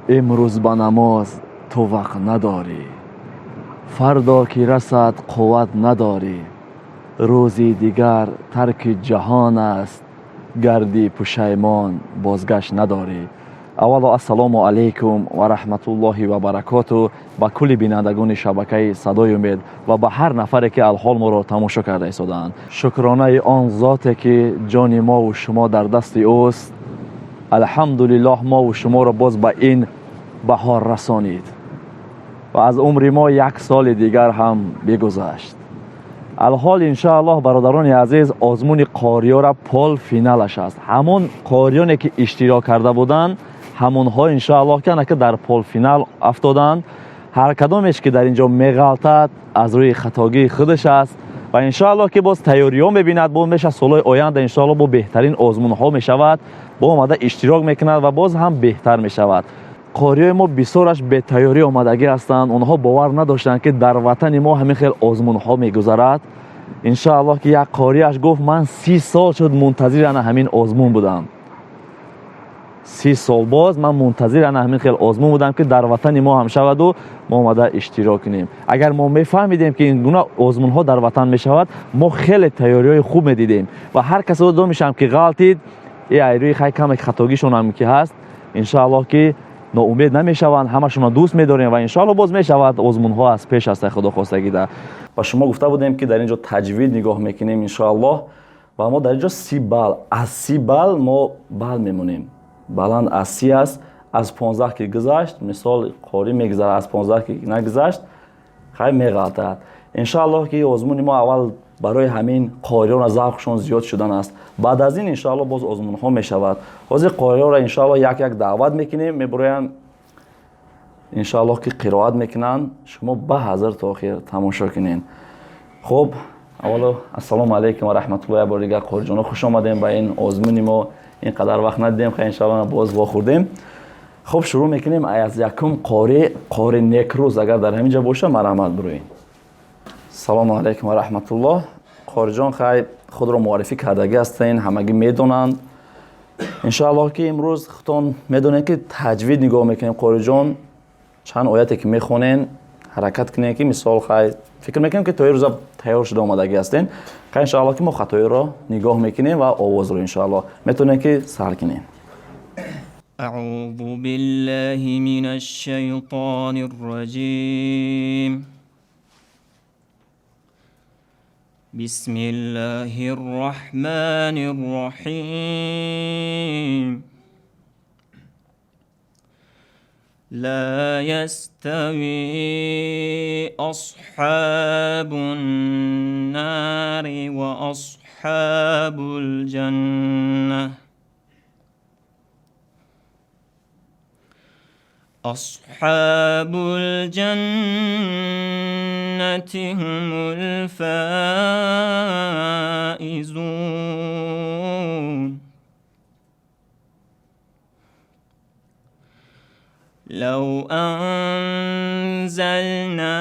Имрӯз ба намоз ту вақт надорӣ, фардо ки расад қувват надорӣ. Рӯзи дигар тарки ҷаҳон аст, гардӣ пушаймон бозгашт надорӣ. Аввало ассалому алайкум ва раҳматуллоҳи ва баракоту ба кулли бинандагони шабакаи Садои Умед ва ба ҳар нафаре ки алҳол моро тамошо карда истодаанд. Шукронаи он зоте ки ҷони мову шумо дар дасти ӯст. Алҳамдулиллоҳ мову шуморо боз ба ин баҳор расонид ва аз умри мо як соли дигар ҳам бигузашт. Алҳол иншоаллоҳ бародарони азиз озмуни қориёра полфиналаш аст. Ҳамон қориёне ки иштирок карда буданд, ҳамонҳо иншоаллоҳ ки анака дар полфинал афтоданд. Ҳар кадомеш ки дар инҷо меғалтад аз рӯи хатогии худаш аст ва иншоаллоҳ ки боз тайёриҳо мебинад, боз мешавад солҳои оянда иншоаллоҳ бо беҳтарин озмунҳо мешавад, бо омада иштирок мекунад ва боз ҳам беҳтар мешавад. Қориёи мо бисёраш бетайёрӣ омадагӣ ҳастанд. Онҳо бовар надоштанд ки дар ватани мо ҳамин хел озмунҳо мегузарад. Иншоаллоҳ ки як қориаш гуфт ман 30 сол шуд мунтазири ана ҳамин озмун будам. 30 сол боз ман мунтазири ана ҳамин хел озмун будам ки дар ватани мо ҳам шаваду мо омада иштирок кунем. Агар мо мефаҳмидем ки ин гуна озмунҳо дар ватан мешавад, мо хеле тайёриҳои хуб медидем ва ҳар касо домишам ки ғалтид, айрӯи хай каме хатогишон ҳам ки ҳаст, иншоаллоҳ ки ноумед намешаванд, ҳамашонро дӯст медорем ва иншоаллоҳ боз мешавад озмунҳо аз пеш аст, худо хостагида. Ва шумо гуфта будем ки дар инҷо таҷвид нигоҳ мекунем иншоаллоҳ ва мо дар инҷо 30 балл, аз 30 балл мо балл мемонем. Баланд аз 30 аст, аз 15 ки гузашт, мисол қорӣ мегузарад, аз 15 ки нагузашт, хай меғалтад. Иншоаллоҳ ки озмуни мо аввал барои ҳамин қориён завқшон зиёд шудан аст. Баъд аз ин иншоаллоҳ боз озмунҳо мешавад. Ҳозир қориёнро иншоаллоҳ як-як даъват мекунем, мебуроянд иншоаллоҳ ки қироат мекунанд. Шумо ба ҳазр то охир тамошо кунед. Хуб, аввало ассалому алайкум ва раҳматуллоҳи ва баракатуҳ. Қориҷоно хуш омадем ба ин озмуни мо. Ин қадар вақт надидем, хай иншоаллоҳ боз вохӯрдем. Хуб, шурӯъ мекунем аз якум қори, қори Некрӯз агар дар ҳамин ҷо боша, марҳамат бироед. Салому алайкум ва раҳматуллоҳ. Қориҷон хай худро муаррифӣ кардагӣ ҳастен, ҳамагӣ медонанд. Иншоаллоҳ ки имрӯз худтон медонед ки таҷвид нигоҳ мекунем. Қориҷон чанд ояте ки мехонен, ҳаракат кунем ки мисол хай фикр мекунем ки то ин рӯза тайёр шуда омадагӣ ҳастен. Хай иншоаллоҳ ки мо хатоиро нигоҳ мекунем ва овозро иншоаллоҳ метавонем ки сар кунем. أعوذ بالله من الشيطان الرجيم. بسم الله الرحمن الرحيم. لا يستوي أصحاب النار وأصحاب الجنة. أصحاب الجنة هم الفائزون. لو أنزلنا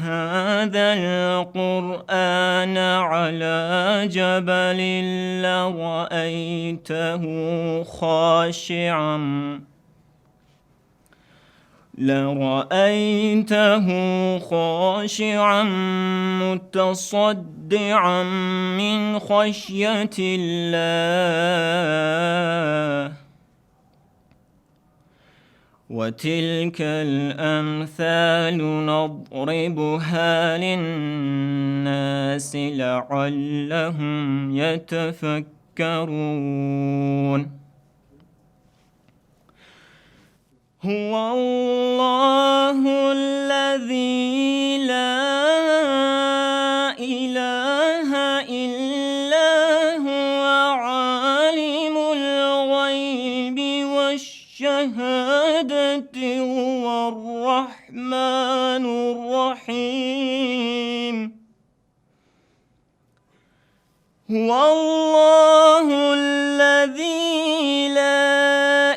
هذا القرآن على جبل لرأيته خاشعا متصدعا من خشية الله. وتلك الأمثال نضربها للناس لعلهم يتفكرون. هو الله الذي لا إله إلا هو عالم الغيب والشهادة هو الرحمن الرحيم. هو الله الذي لا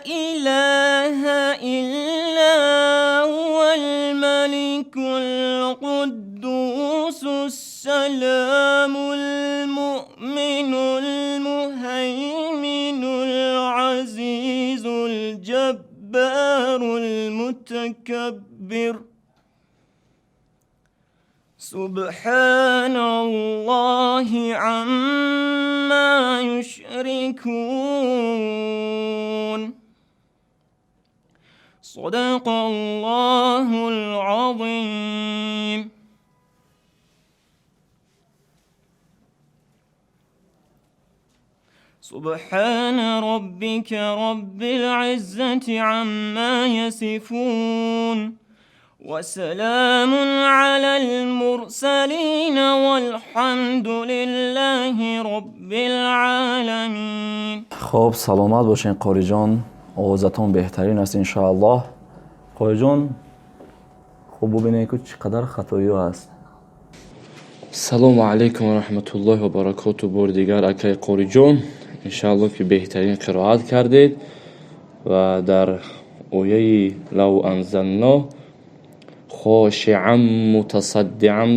إله إلا هو الملك القدوس السلام المؤمن المهيمن العزيز الجبار المتكبر. المتكبر. سبحان الله عما يشركون. صدق الله العظيم. سبحان ربك رب العزة عما يصفون وسلام على المرسلين والحمد لله رب العالمين. خب سلامت باشین قاری جان، овозатон беҳтарин аст иншоаллоҳ. Қори ҷон, хуб бубинед ки чӣ қадар хатоиҳо аст. Салому алайкум ва раҳматуллоҳи ва баракоту. Бори дигар акай Қориҷон, иншааллоҳ ки беҳтарин қироат кардед ва дар ояи лав анзално хошиам мутасаддиам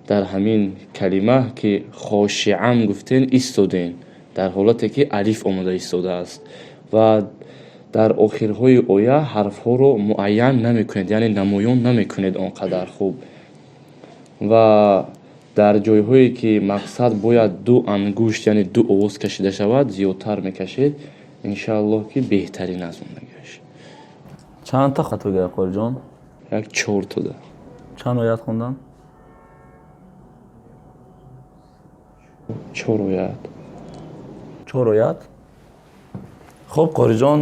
дар ҳамин калима ки хошиам гуфтен истоден дар ҳолате ки алиф омода истодааст ва дар охирҳои оя ҳарфҳоро муайян намекунед, яъне намоён намекунед он қадар хуб ва дар ҷойҳое ки мақсад бояд ду ангушт, яъне ду овоз кашида шавад, зиёдтар мекашед. Иншааллоҳ ки беҳтарин аз он нагашт. Чанд та хато гирифт Қориҷон? Як 4 тода. Чанд оят хондан? 4 оят. 4 оят. Хуб Қориҷон,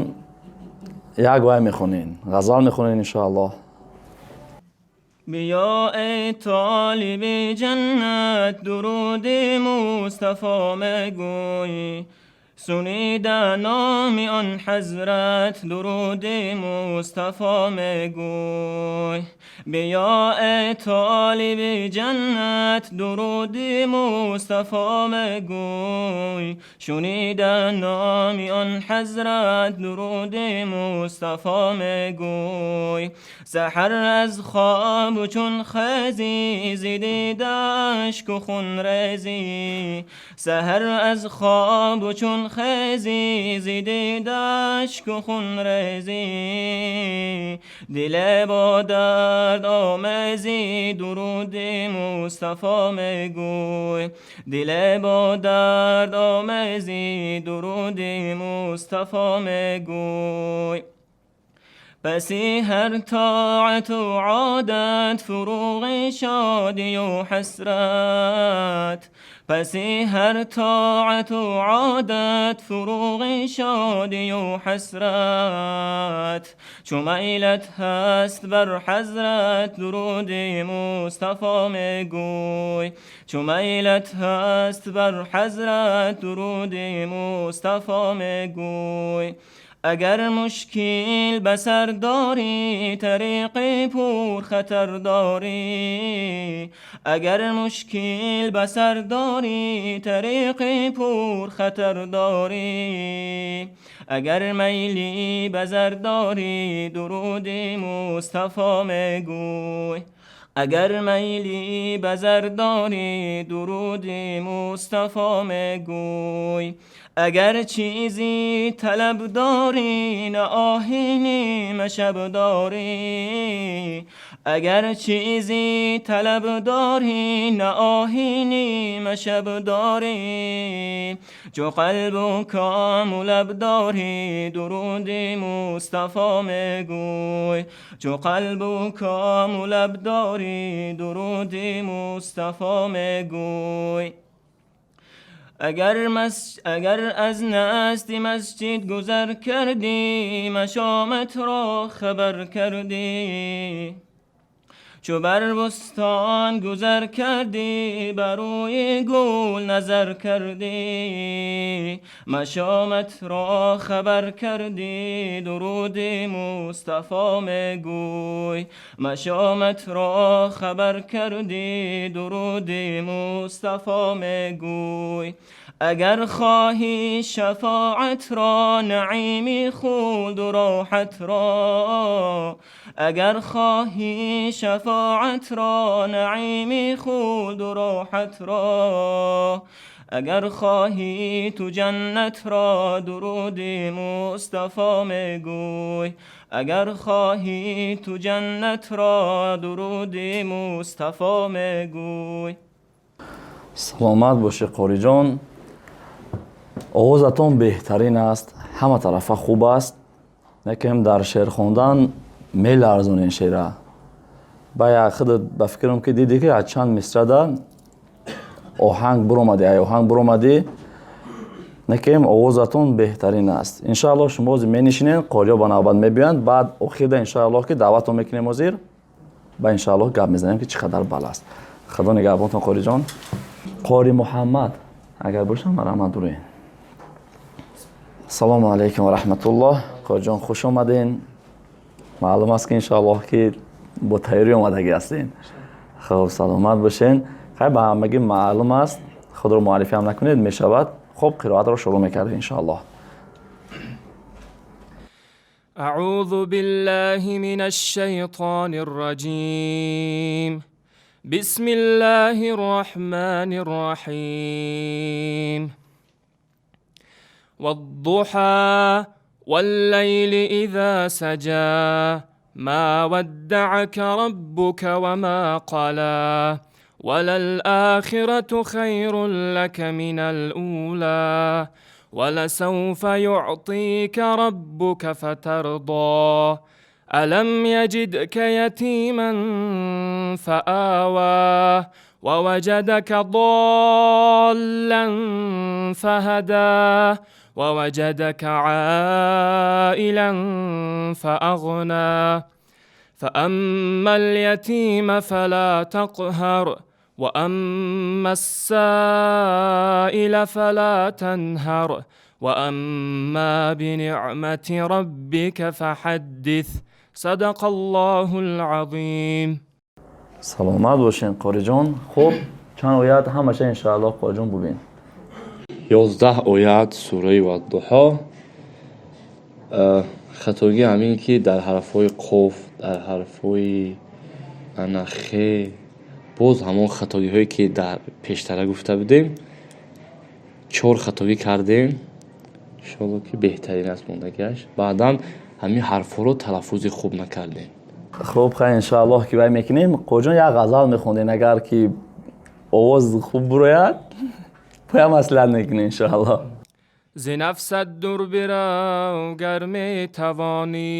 як вай мехонен, ғазал мехонен иншоаллоҳ. بیا ای طالب جنت درود مصطفی مگوی، سنیده نام آن حضرت درود مصطفی مگوی. بیا ای طالب جنت درود مصطفی مگوی، شنیده نام آن حضرت درود مصطفی مگوی. سحر از خواب چون خزی زدید اشک و خون ریزی، سحر از خواب چون خزی زدید اشک و خون ریزی، دل با درد آمیزی درود مصطفی مگوی، دل با درد آمیزی درود مصطفی مگوی. پسی هر طاعت و عادت فروغ شادی و حسرت، پسی هر طاعت و عادت فروغ شادی و حسرت، چو میلت هست بر حضرت درود مصطفی مگوی، چو میلت هست بر حضرت درود مصطفی مگوی. اگر مشکل بسر داری طریق پر خطر داری، اگر مشکل بسر داری طریق پر خطر داری، اگر میلی بزر داری درود مصطفی مگوی، اگر میلی بزر داری درود مصطفی مگوی. اگر چیزی طلب داری نه آهی نیمه شب داری، اگر چیزی طلب داری نه آهی نیمه شب داری، چو قلب و کام و لب داری درود مصطفی مگوی، چو قلب و کام و لب داری درود مصطفی مگوی. اگر از نزد مسجد گذر کردی مشامت را خبر کردی، چو بر بستان گذر کردی بروی گل نظر کردی، مشامت را خبر کردی درود مصطفی مگوی، مشامت را خبر کردی درود مصطفی مگوی. اگر خواهی شفاعت را نعیمی خلد و راحت را، اگر خواهی شفاعت را نعیمی خلد و راحت را، اگر خواهی تو جنت را درود مصطفی مگوی، Агар хоҳӣ ту ҷаннат ро, дуруди Мустафо мегӯй. Саломат бошӣ, Қориҷон. Овозатон беҳтарин аст, ҳама тарафа хуб аст, лекин дар шеър хондан меларзонен шеъра. Ба як худат ба фикрам ки дидӣ ки аз чанд мисрада оҳанг буромадӣ, ай оҳанг буромадӣ, лекин овозатон беҳтарин аст. Иншааллоҳ, шумо ҳозир менишинед, қориё ба навбат мебиёянд, баъд охирда иншааллоҳ ки даъватон мекунем ҳозир ба иншааллоҳ гап мезанем ки чӣ қадар бал аст. Худо нигаҳбонтон, Қориҷон. Қори Муҳаммад агар бошам, марҳамат, дуроен. Ассалому алайкум ва раҳматуллоҳ. Қориҷон, хуш омаден. Маълум аст ки иншоаллоҳ ки бо тайёрӣ омадагӣ ҳастен. Хуб, саломат бошен. Хай, ба ҳамагӣ маълум аст, худро муаррифӣ ҳам накунед мешавад. Хуб, қироатро шурӯъ мекардем иншоаллоҳ. أعوذ بالله من الشيطان الرجيم. بسم الله الرحمن الرحيم. والضحى والليل إذا سجى، ما ودعك ربك وما قلى، وللآخرة خير لك من الأولى، ولسوف يعطيك ربك فترضى. ألم يجدك يتيما فآوى، ووجدك ضالا فهدى، ووجدك عائلا فأغنى. فأما اليتيم فلا تقهر، وأما السائل فلا تنهر، وأما بنعمة ربك فحدث. صدق الله العظيم. Саломат бошен, Қориҷон. Хуб, чанд оят ҳамаша иншааллоҳ, Қориҷон, бубин. 11 оят сураи Ваддуҳо. Хатогӣ ҳамин ки дар ҳарфҳои қоф, дар ҳарфҳои ана хе, боз ҳамон хатогиҳое ки дар пештара гуфта будем, чор хатогӣ кардем. Иншоалло ки беҳтарин аст мондагиаш. Баъдан ҳамин ҳарфҳоро талаффузи хуб накардем. Хуб, хай, иншааллоҳ ки вай мекунем. Қориҷон, як ғазал мехондем, агар ки овоз хуб бурояд, поя маслиҳат мекунем иншоаллоҳ. Зи нафсат дур бирав, гар метавонӣ,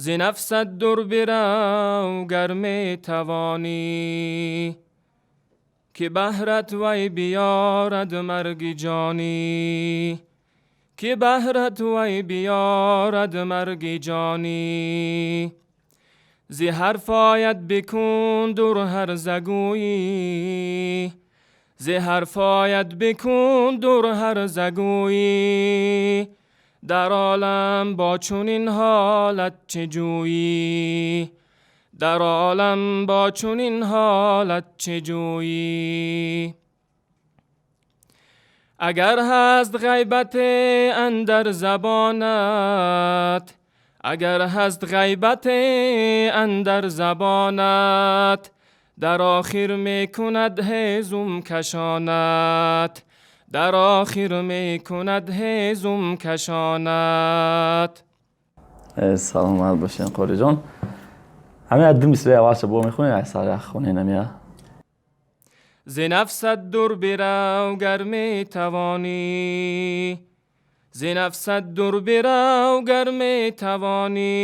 зи нафсат дур бирав, гар метавонӣ, ки баҳрат вай биёрад марги ҷонӣ, ки баҳрат вай биёрад марги ҷонӣ. Зи ҳарфоят бикун дур ҳарзагӯӣ, зи ҳарфоят бикун дур ҳарзагӯӣ, дар олам бо чунин ҳолат чӣ ҷӯӣ, дар олам бо чунин ҳолат чӣ ҷӯӣ. Агар ҳаст ғайбате андар забонат, агар ҳаст ғайбате андар забонат, дар охир мекунад ҳезум кашонат, дар охир мекунад ҳезум кашонат. Саломат бошен, Қориҷон. Ҳамин ду мисраи аввалша бо мехонед, як сар як хонен ҳамия. Зи нафсат дур бирав, гар метавонӣ, зи нафсат дур бирав, гар метавонӣ,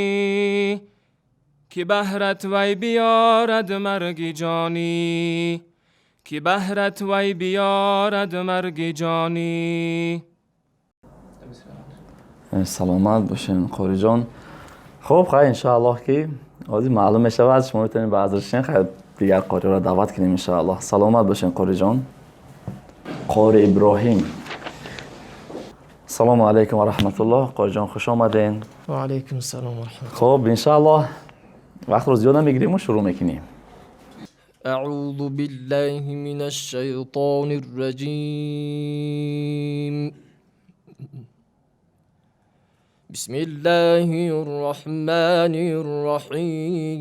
ки баҳрат вай биёрад марги ҷонӣ, ки баҳрат вай биёрад марги ҷонӣ. Саломат бошен, Қориҷон. Хуб, хай, иншоаллоҳ ки ҳозир маълум мешавад, шумо метавонед ба ҳазр шин. Хай, дигар қориро даъват кунем иншоаллоҳ. Саломат бошен, Қориҷон. Қори Иброҳим, ассалому алайкум ва раҳматуллоҳ. Қориҷон, хуш омаден. Ва алайкум ассалом ва раҳматуллоҳ. Хуб, иншоаллоҳ вақтро зиёд намегирему шурӯъ мекунем. أعوذ بالله من الشيطان الرجيم. بسم الله الرحمن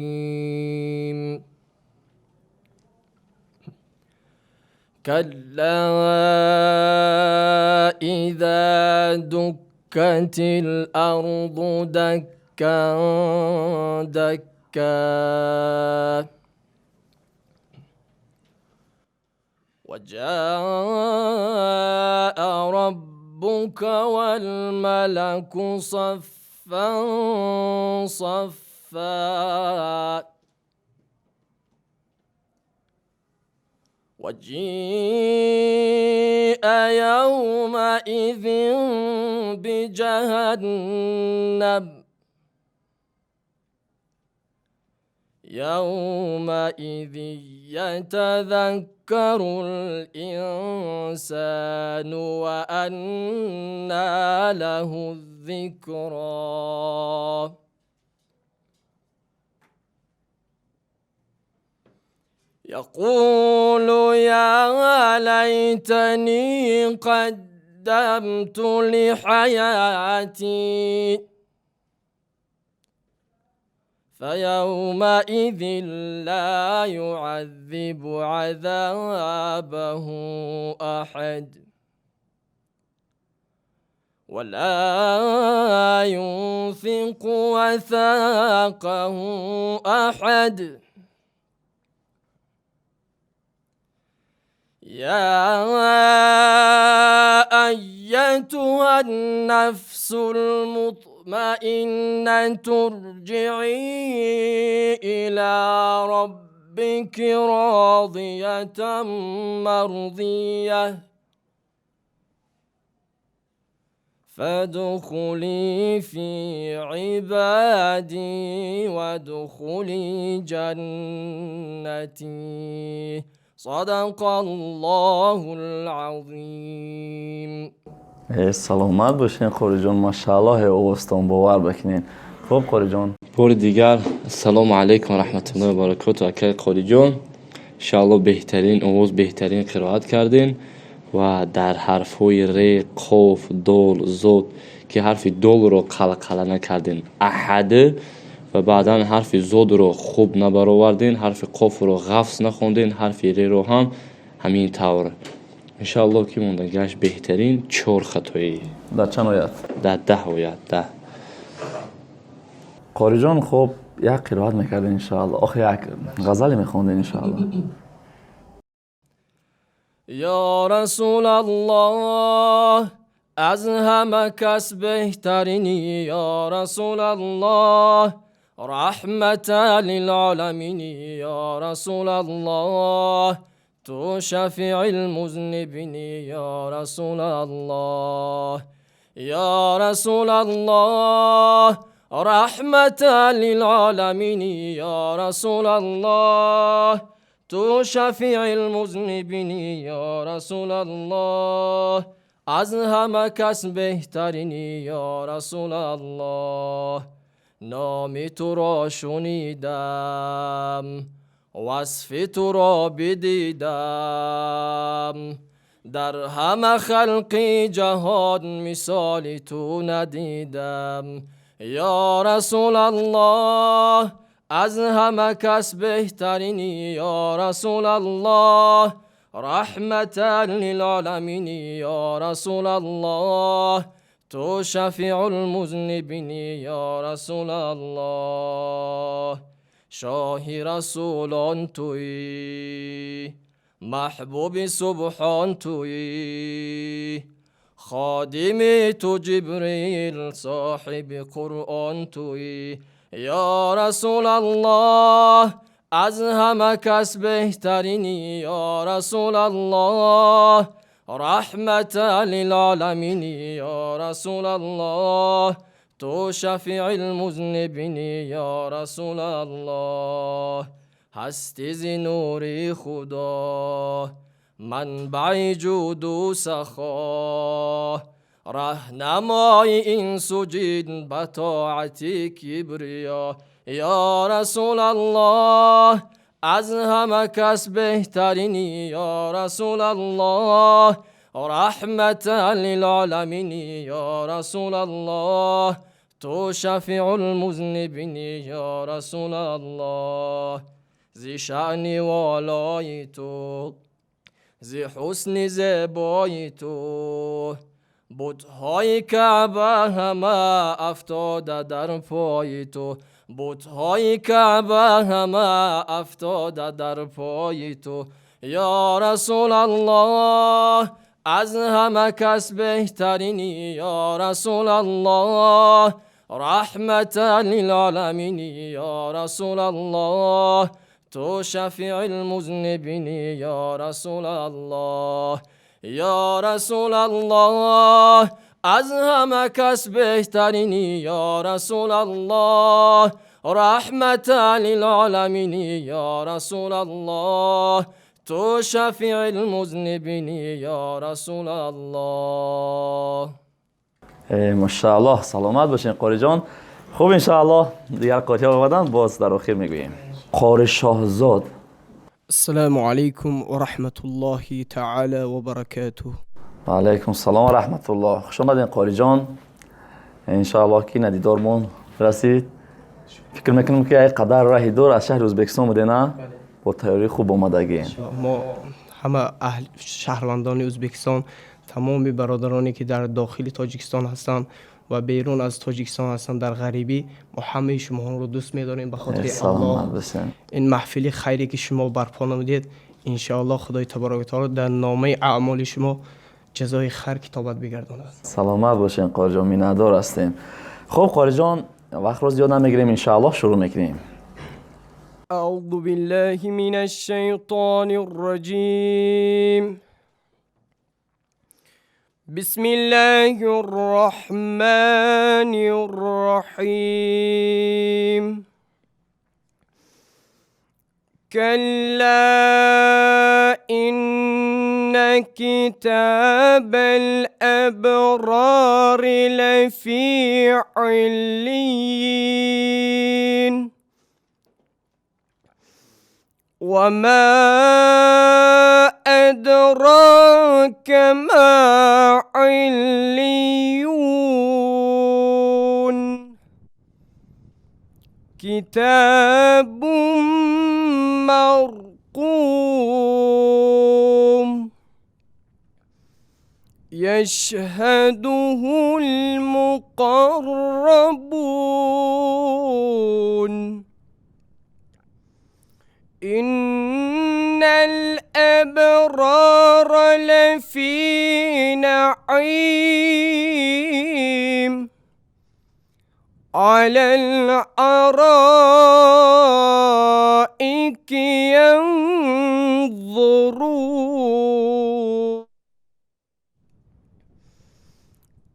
الرحيم. كلا إذا دكت ودكت الأرض دكا دكا وجاء ربك والملك صفا صفا وجيء يومئذ بجهنم يومئذ يتذكر الإنسان وأنى له الذكرى يقول يا ليتني قدمت لحياتي فيومئذ لا يعذب عذابه أحد ولا يوثق وثاقه أحد يا أيتها النفس المطمئنة ارجعي إلى ربك راضية مرضية فادخلي في عبادي وادخلي جنتي صدق الله العظيم. Саломат бошен, Қориҷон, машааллоҳ, овозтон бовар бикунед. Хуб, Қориҷон, бори дигар ассалому алайкум ва раҳматуллоҳи ва баракоту. Акай Қориҷон, иншааллоҳ беҳтарин овоз, беҳтарин қироат кардин ва дар ҳарфҳои ре, қоф, дол, зод, ки ҳарфи долро қалқала накардин, аҳад, ва баъдан ҳарфи зодро хуб набаровардин, ҳарфи қофро ғафз нахондин, ҳарфи реро ҳам ҳамин тавр. Иншааллоҳ ки мондагиаш беҳтарин 4 хатоӣ. Дар чанд оят? Дар 10 оят, 10. Қориҷон, хуб, як қироат мекардин иншааллоҳ, охир як ғазале мехондин иншааллоҳ. Я Расулаллоҳ, аз ҳама кас беҳтарини, я Расулаллоҳ, раҳмата лилъоламин, я Расулаллоҳ, ту шафиил музнибин, я Расулаллоҳ, я Расулаллоҳ, раҳмата лилъоламин, я Расулаллоҳ, ту шафиил музнибин, я Расулаллоҳ, аз ҳама кас беҳтарини, я Расулаллоҳ, номи туро шунидам, васфи туро бидидам, дар ҳама халқи ҷаҳон мисоли ту надидам. Я Расулаллоҳ, аз ҳама кас беҳтарини, я Расулаллоҳ, раҳматан лилъоламин, я Расулаллоҳ, ту шафиул музнибин, я Расулаллоҳ, шоҳи расулон туӣ, маҳбуби субҳон туӣ, ходими ту Ҷибрил, соҳиби Қуръон туӣ. Я Расулаллоҳ, аз ҳама кас беҳтарини, я Расулаллоҳ, раҳмата лилъоламин, я Расулаллоҳ, ту шафиил музнибин, я Расулаллоҳ, ҳасти зи нури Худо, манбаи ҷуду сахо, раҳнамои инсу ҷин ба тоати кибриё. Я Расулаллоҳ, аз ҳама кас беҳтарини, я Расулаллоҳ, раҳмата лилъоламин, я Расулаллоҳ, ту шафиул музнибин, я Расулаллоҳ, зи шаъни волои ту, зи ҳусни зебои ту, Бутҳои Каъба ҳама афтода дар пои ту, бутҳои Каъба ҳама афтода дар пои ту. Ё Расулаллоҳ, аз ҳама кас беҳтаринӣ, ё Расулаллоҳ, раҳматан лилъоламин, ё Расулаллоҳ, ту шафеъул музнибин, ё Расулаллоҳ. Ё Расулаллоҳ, аз ҳама кас беҳтаринӣ, ё Расулаллоҳ, раҳматан лилъоламин, ё Расулаллоҳ, ту шафеъул музнибин, ё Расулаллоҳ. Машааллоҳ, саломат бошин, Қориҷон. Хуб, иншааллоҳ дигар қориҳо омаданд, боз дар охир мегӯем. Қори Шоҳзод. Ассалому алайкум ва раҳматуллоҳи таъола ва баракотуҳ. Ва алайкум салом ва раҳматуллоҳ. Хуш омадин, Қориҷон. Иншааллоҳ ки надидормон расид. Фикр мекунам, ки як қадар раҳи дур аз шаҳри Ӯзбекистон будед, на? Бо тайёрии хуб омадагӣ. Мо ҳама аҳли шаҳрвандони Ӯзбекистон, тамоми бародароне ки дар дохили Тоҷикистон ҳастанд ва берун аз Тоҷикистон ҳастанд, дар ғарибӣ, мо ҳамаи шумоҳоро дӯст медорем ба хотири Аллоҳ. Саломат бошед. Ин маҳфили хайре ки шумо барпо намудед, иншоаллоҳ Худои таборака таоло дар номаи аъмоли шумо ҷазои хайр китобат бигардонад. Саломат бошед, Қориҷон, миннатдор ҳастем. Хуб, Қориҷон, вақтро зиёд намегирем, иншоаллоҳ шурӯъ мекунем. أعوذ بالله من الشيطان الرجيم. بسم الله الرحمن الرحيم. كلا إن كتاب الأبرار لفي عليين. وما أدراك ما عليون. كتاب مرقوم يشهده المقربون. إن الأبرار لفي نعيم على الأرائك ينظرون.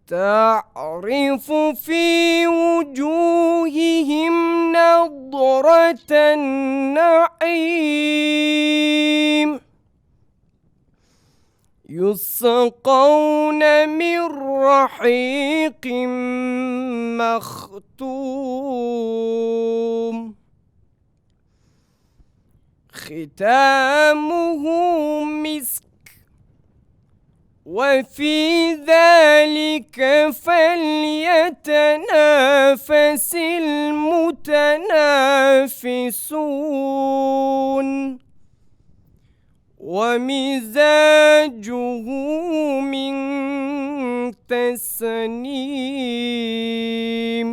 تعرف في وجوههم نضرة النعيم يسقون من رحيق مختوم ختامه مسك وفي ذلك فليتنافس المتنافسون. ومزاجه من تسنيم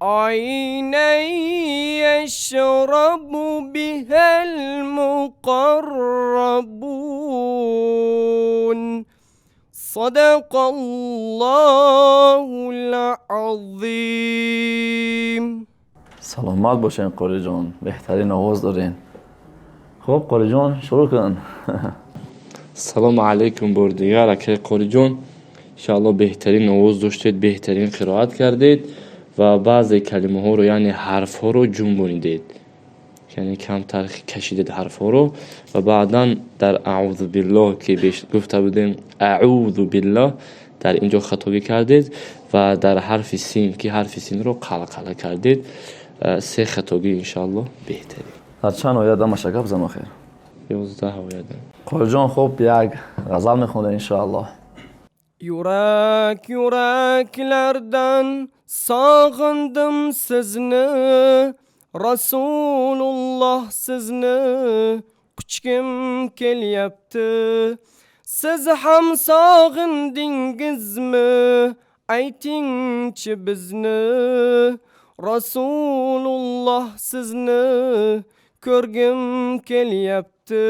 عينا يشرب بها المقربون. صدق الله العظيم. Саломат бошен, Қориҷон, беҳтарин овоз дорен. Хуб, Қориҷон, шурӯъ кун. Салому алайкум бор дигар, акаи Қориҷон. Иншоаллоҳ беҳтарин овоз доштед, беҳтарин қироат кардед ва баъзе калимаҳоро, яъне ҳарфҳоро ҷунбонидед, яъне камтар кашидед ҳарфҳоро ва баъдан дар аъузу биллоҳ ки гуфта будем аъузу биллоҳ, дар ин ҷо хатогӣ кардед ва дар ҳарфи син ки ҳарфи синро қалқала кардед. Се хатогӣ, иншоаллоҳ беҳтарин. Дар чанд оят дамаша гап зан охир? 11 оят. Қориҷон, хуб, як ғазал мехонед, иншоаллоҳ. Yurak yuraklardan sog'indim sizni, Rasululloh, sizni quchgim kelyapti. Siz ham sog'indingizmi, aytingchi bizni? Rasululloh sizni ko'rgim kelyapti.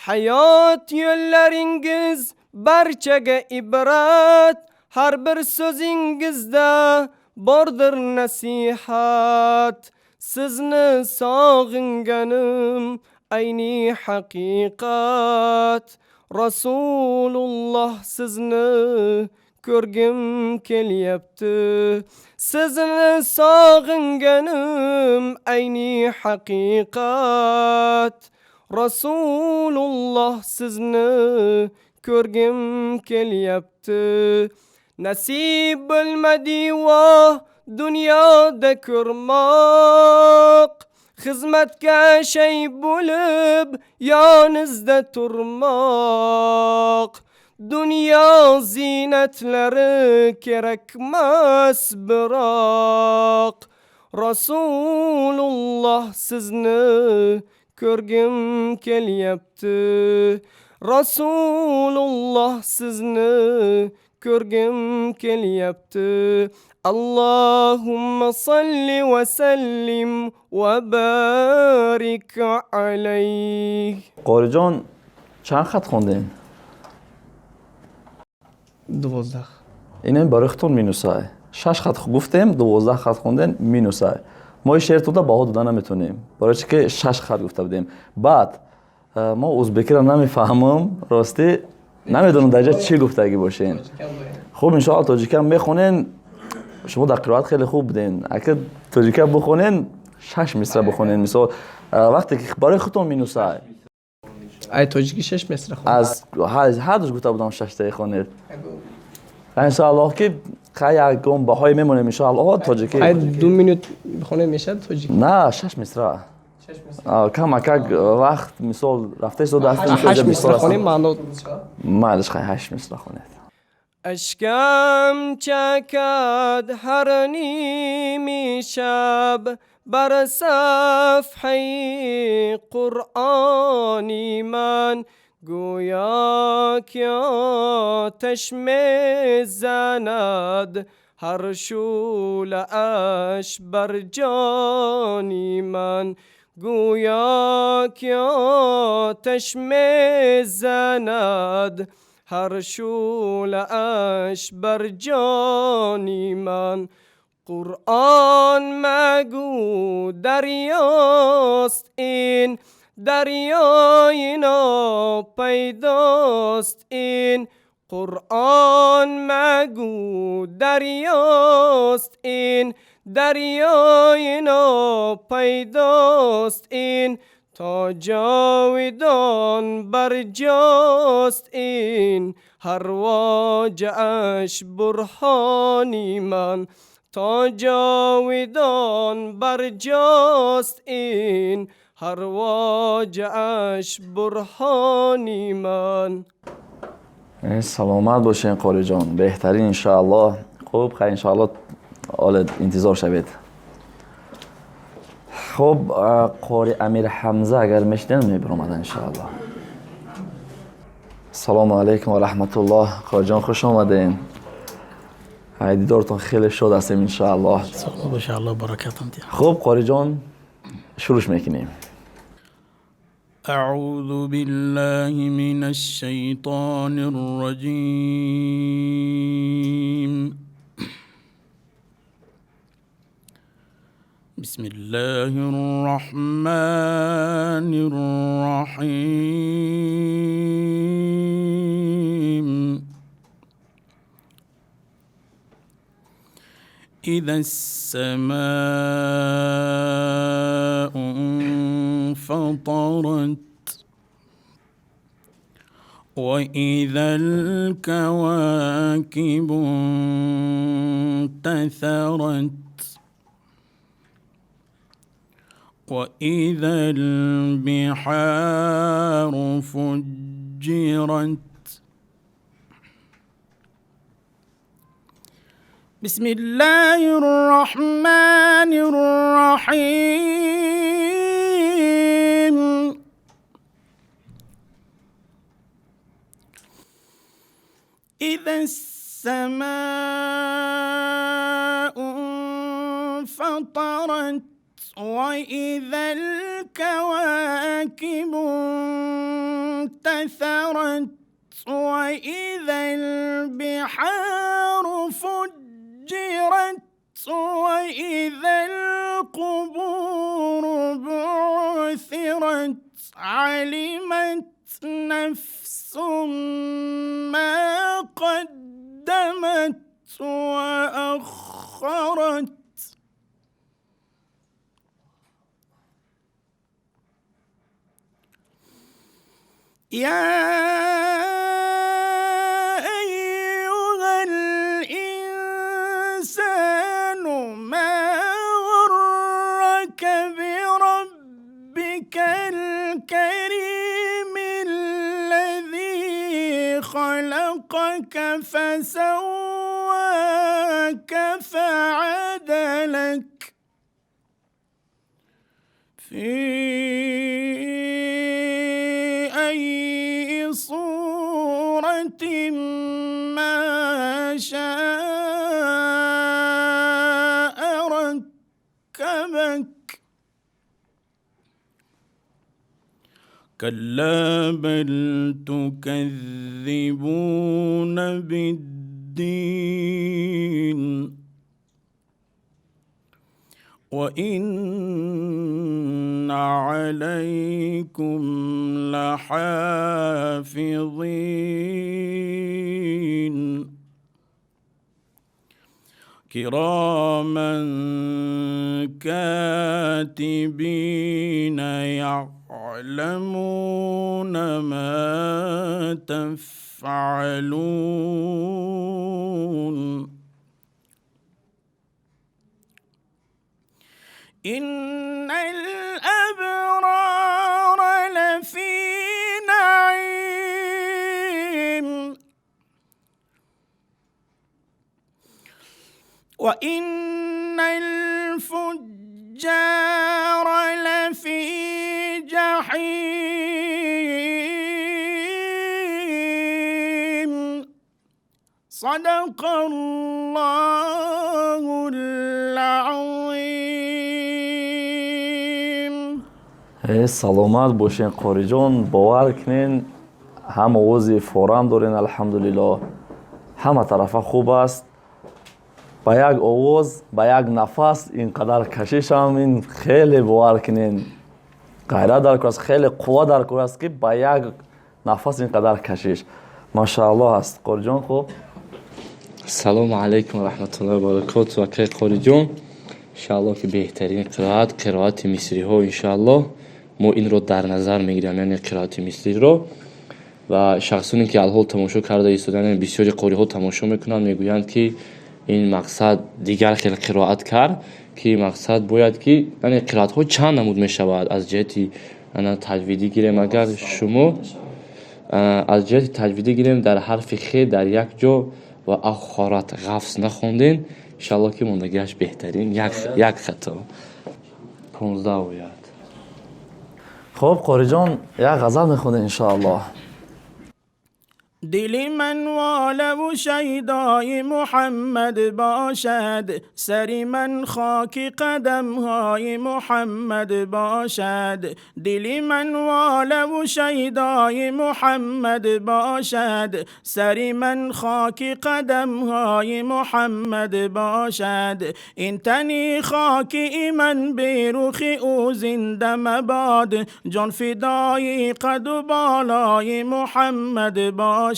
Hayot yo'llaringiz barchaga ibrat, har bir so'zingizda bordir nasihat. Sizni sog'inganim ayni haqiqat. Rasululloh sizni ko'rgim kelyapti. Sizni sog'inganim ayni haqiqat. Rasululloh sizni ko'rgim kelyapti. Nasib bo'lmadi voh dunyoda ko'rmoq, xizmatga shay bo'lib yonizda turmoq. Dunyo zinatlari kerakmas biroq, Rasululloh sizni ko'rgim kelyapti. Rasululloh sizni ko'rgim kelyapti. Allohumma salli va sallim va barik alayh. Қориҷон, чанд хат хондем? 12. Инам барои худтон минусай. Шаш хат гуфтем, 12 хат хонден, минусай. Мо ин шеъртонда баҳо дода наметонем, барои чи ки шаш хат гуфта будем. Баъд мо узбекиро намефаҳмам, ростӣ намедонам дар ҷа чӣ гуфтагӣ бошен. Хуб, иншоалло тоҷикиам мехонен. Шумо дар қироат хеле хуб буден. Агар тоҷикиам бихонен, шаш мисра бихонен, мисол, вақте ки барои худтон минусай. Ай тоҷики шаш мисра хон. Аз ҳар душ гуфта будам, шаштаи хонед. Иншоаллоҳ ки хай ягон баҳое мемонем, иншоаллоҳ, тоҷикӣ. Ай 2 минут бихонем, мешавад тоҷики? На, шаш мисра. Камакак вақт, мисол, рафта истода ҳастем. Ҳашт мисра хонем, маъно. Майлиш, хай, ҳашт мисра хонед. Ашкам чакад ҳар ними шаб бар сафҳаи Қуръони ман, гӯё ки оташ мезанад ҳар шӯълааш бар ҷони ман, гӯё ки оташ мезанад ҳар шӯълааш бар ҷони ман. Қуръон магӯ дарёст, ин дарёи нопайдост ин. Қуръон магӯ дарёст, ин дарёи нопайдост ин. То ҷовидон барҷост ин ҳар воҷааш бурҳони ман. То ҷовидон барҷост ин ҳар воҷааш бурҳони ман. Саломат бошен, Қориҷон, беҳтарин, иншоаллоҳ. Хуб, хай, иншоаллоҳ, ҳоле интизор шавед. Хуб, қори Амир Ҳамза агар мешиден, мебиромадан, иншоаллоҳ. Ассалому алайкум ва раҳматуллоҳ, қориҷон, хуш омадем. Дидортон хеле шод ҳастем, иншоаллоҳ. Салом боша, Аллоҳ баракатон диҳад. Хуб, қориҷон, шурӯъш мекунем. أعوذ بالله من الشيطان الرجيم. بسم الله الرحمن الرحيم. إذا السماء انفطرت وإذا الكواكب انتثرت وإذا البحار فجرت. بسم الله الرحمن الرحيم. وإذا السماء انفطرت وإذا الكواكب انتثرت وإذا البحار فجرت وإذا القبور بعثرت علمت نفس ما قدمت وأخرت. يا أيها الإنسان ما غرك بربك الكريم الذي خلقك فسواك فعدلك في أي صورة ما شاء ركبك. كلا بل تكذبون بالدين وإن عليكم لحافظين كراما كاتبين يعلمون ما تفعلون. إن الأبرار لفي نعيم وإن الفجار لفي جحيم. صدق الله العظيم. Саломат бошен, Қориҷон. Бовар кунен, ҳам овози форам дорен, алҳамдулиллоҳ, ҳама тарафа хуб аст. Ба як овоз, ба як нафас ин қадар кашишам, ин хеле, бовар кунен, ғайрат дар кор аст, хеле қувва дар кор аст, ки ба як нафас ин қадар кашиш, машааллоҳ аст, Қориҷон. Хуб. Салому алайкум ва раҳматуллоҳи ва баракоту, акай Қориҷон. Иншааллоҳ, ки беҳтарин қироат, қироати мисриҳо, иншааллоҳ, мо инро дар назар мегирем, яъне қироати мисриро. Ва шахсоне ки алҳол тамошо карда истодаанд, яъне бисёри қориҳо тамошо мекунанд, мегӯянд, ки ин мақсад дигар хел қироат кард, ки мақсад бояд ки, яъне қироатҳо чанд намуд мешавад аз ҷиҳати ана таҷвидӣ гирем. Агар шумо аз ҷиҳати таҷвидӣ гирем, дар ҳарфи хе дар як ҷо ва ахорат ғафз нахондем. Иншааллоҳ, ки мондагиаш беҳтарин, як хато, 15 оят. Хуб, Қориҷон, як ғазал мехонед, иншоаллоҳ. دل من واله و شیدای محمد باشد، سر من خاک قدم های محمد باشد. دل من واله و شیدای محمد باشد، سر من خاک قدم های محمد باشد. این تنی خاک من به رخ او زنده مباد، جان فدای قد و بالای محمد باشد.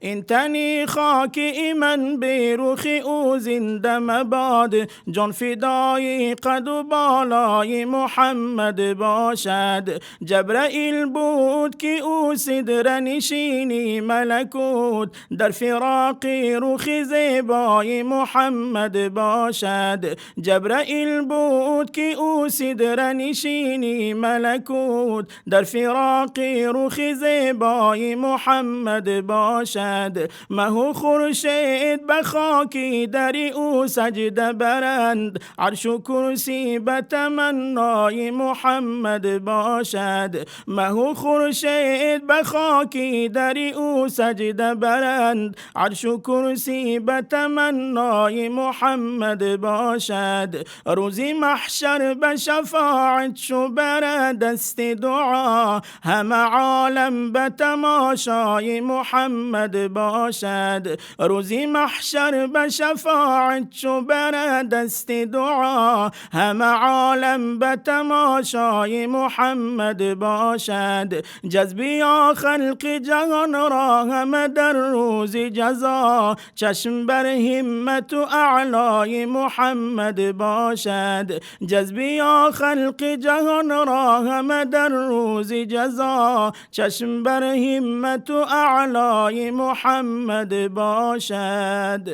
این تنی خاک من به رخ او زنده مباد، جان فدای قد و بالای محمد باشد. جبرائیل بود که او سدره نشینی ملکوت، در فراق رخ زیبای محمد باشد. جبرائیل بود که او سدره نشینی ملکوت، در فراق رخ زیبای محمد محمد باشد. مه و خورشید به خاکی در او سجده برند، عرش و کرسی به تمنای محمد باشد. مه و خورشید به خاکی در او سجده برند، عرش و کرسی به تمنای محمد باشد. روزی محشر به شفاعت شو بر دست دعا، همه عالم به تماشای محمد باشد. روزی محشر به شفاعت شو بر دست دعا، همه عالم به تماشای محمد باشد. جذبیا خلق جهان را همه در روز جزا، چشم بر همت و اعلای محمد باشد. جذبیا خلق جهان را همه در روز جزا، چشم بر همت و اعلای محمد باشد.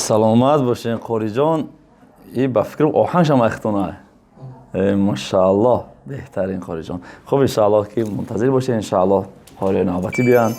Саломат бошен, қориҷон. И ба фикрам оҳангшам ахтона. Машааллоҳ, беҳтарин, қориҷон. Хуб, иншааллоҳ, ки мунтазир бошед, иншааллоҳ, қори навбатӣ биёянд.